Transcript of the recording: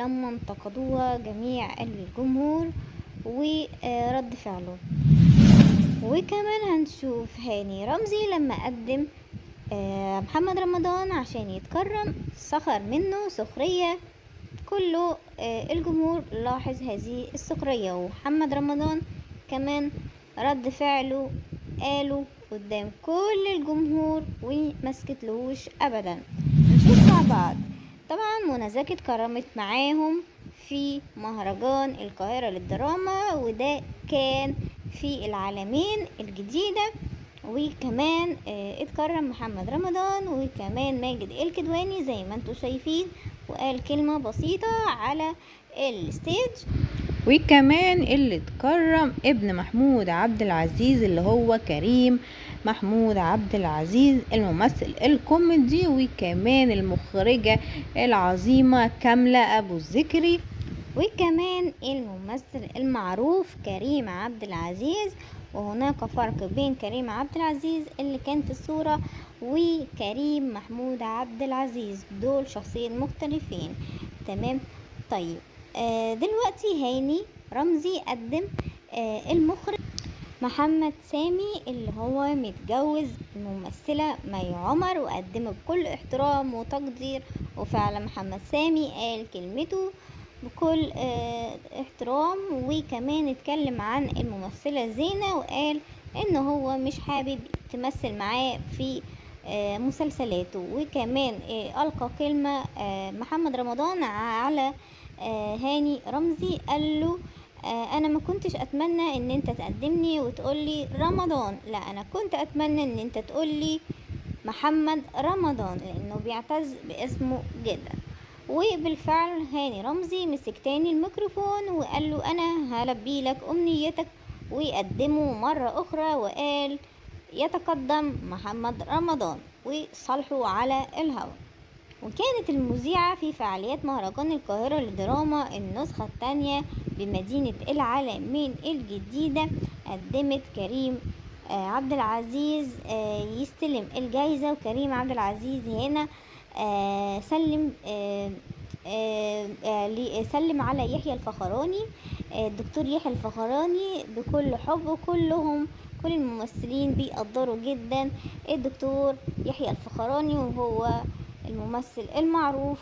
لما انتقدوها جميع الجمهور ورد فعله. وكمان هنشوف هاني رمزي لما قدم محمد رمضان عشان يتكرم سخر منه سخرية، كله الجمهور لاحظ هذه السخرية. ومحمد رمضان كمان رد فعله قاله قدام كل الجمهور ومسكتلهوش ابدا. نشوف مع بعض. طبعا منى زكي اتكرمت معاهم في مهرجان القاهرة للدراما، وده كان في العالمين الجديدة. وكمان اتكرم محمد رمضان وكمان ماجد الكدواني زي ما انتم شايفين، وقال كلمة بسيطة على ال stage. وكمان اللي اتكرم ابن محمود عبد العزيز اللي هو كريم محمود عبد العزيز الممثل الكوميدي، وكمان المخرجة العظيمة كاملة أبو الذكري، وكمان الممثل المعروف كريم عبد العزيز. وهناك فرق بين كريم عبد العزيز اللي كان في الصورة وكريم محمود عبد العزيز، دول شخصين مختلفين. تمام. طيب دلوقتي هاني رمزي قدم المخرج محمد سامي اللي هو متجوز الممثلة مي عمر، وقدمه بكل احترام وتقدير. وفعلا محمد سامي قال كلمته بكل احترام، وكمان اتكلم عن الممثلة زينة وقال ان هو مش حابب تمثل معاه في مسلسلاته. وكمان القى كلمة محمد رمضان على هاني رمزي، قال له انا ما كنتش اتمنى ان انت تقدمني وتقولي رمضان، لا انا كنت اتمنى ان انت تقولي محمد رمضان، لانه بيعتز باسمه جدا. وبالفعل هاني رمزي مسك تاني الميكروفون وقال له انا هلبي لك امنيتك، وقدمه مرة اخرى وقال يتقدم محمد رمضان، وصالحه على الهوا. وكانت المذيعة في فعاليات مهرجان القاهرة للدراما النسخة الثانية بمدينة العالمين الجديدة قدمت كريم عبد العزيز يستلم الجايزة. وكريم عبد العزيز هنا سلم على يحيى الفخراني، الدكتور يحيى الفخراني بكل حب، وكلهم كل الممثلين بيقدروا جدا الدكتور يحيى الفخراني، وهو الممثل المعروف.